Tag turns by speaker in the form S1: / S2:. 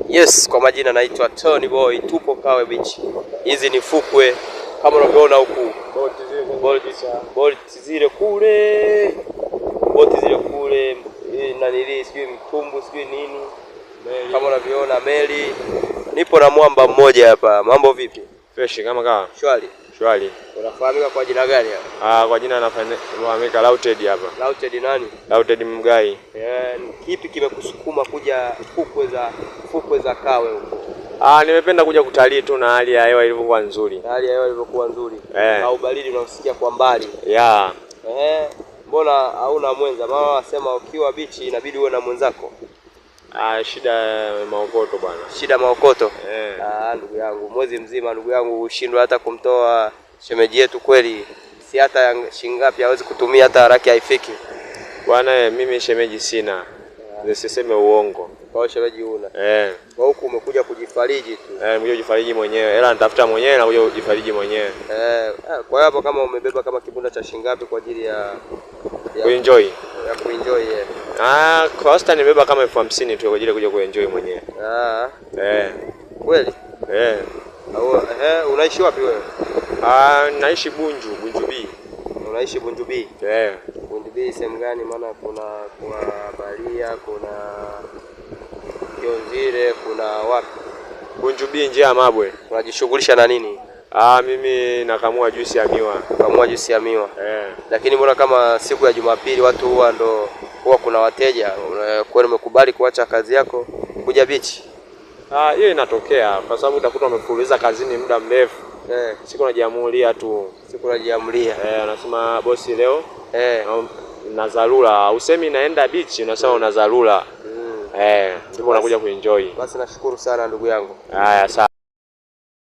S1: Yes, kwa majina naitwa Tony Boy, tupo Kawe Beach. Hizi ni fukwe kama unavyoona huku, boti zile kule, boti zile kule, nanili sijui mtumbu sijui nini, kama unavyoona meli. Nipo na mwamba mmoja hapa. Mambo vipi?
S2: Fresh kama kawa.
S1: Shwari.
S2: Shwari.
S1: Unafahamika kwa jina gani hapa?
S2: Ah, kwa jina nafahamika Lauted hapa.
S1: Lauted nani?
S2: Lauted Mgai.
S1: Yeah, kipi kimekusukuma kuja fukwe za Kawe huko?
S2: Ah, nimependa kuja kutalii tu na hali ya hewa ilivyokuwa nzuri.
S1: Hali ya hewa ilivyokuwa nzuri.
S2: Eh.
S1: Na ubaridi unausikia kwa mbali.
S2: Yeah.
S1: Eh, mbona hauna mwenza? Mama wasema ukiwa bichi inabidi uwe na mwenzako.
S2: Ah, shida maokoto bwana.
S1: Shida maokoto.
S2: Eh.
S1: Ah, ndugu yangu, mwezi mzima ndugu yangu ushindwe hata kumtoa shemeji yetu kweli. Si hata shilingi ngapi hawezi kutumia hata haraka haifiki.
S2: Bwana, mimi shemeji sina. Nisiseme uongo.
S1: Kwa hiyo shemeji huna.
S2: Eh.
S1: Kwa huku umekuja kujifariji tu.
S2: Eh, nimekuja kujifariji mwenyewe. Hela nitafuta mwenyewe na kuja kujifariji mwenyewe.
S1: Eh, kwa hiyo hapo kama umebeba kama kibunda cha shilingi ngapi kwa ajili ya
S2: Kuenjoy.
S1: ya kuenjoy, yeah.
S2: Ah, kwa wastani nimebeba kama 50,000 tu kwa ajili ya kuja kuenjoy mwenyewe.
S1: Ah,
S2: Eh.
S1: kweli?
S2: Eh.
S1: Au unaishi wapi wewe?
S2: Ah, naishi Bunju, Bunju B.
S1: Unaishi Bunju B.
S2: Eh.
S1: Bunju B sehemu gani? Maana kuna kwa Balia, kuna Kionzile, kuna wapi?
S2: Bunju B njia ya Mabwe.
S1: Unajishughulisha na nini?
S2: Ah, mimi nakamua juisi ya miwa.
S1: Kamua juisi ya miwa.
S2: Eh.
S1: Lakini mbona kama siku ya Jumapili watu huwa ndo huwa kuna wateja, kwani umekubali kuacha kazi yako kuja bichi?
S2: Ah, hiyo inatokea kwa sababu utakuta umefululiza kazini muda mrefu.
S1: Eh,
S2: Siku unajiamulia tu.
S1: siku unajiamulia.
S2: Eh, unasema bosi leo
S1: Eh.
S2: na dharura. Usemi naenda bichi, unasema una dharura.
S1: Mm.
S2: Eh, ndipo unakuja kuenjoy.
S1: Basi nashukuru sana ndugu yangu.
S2: Haya, sawa.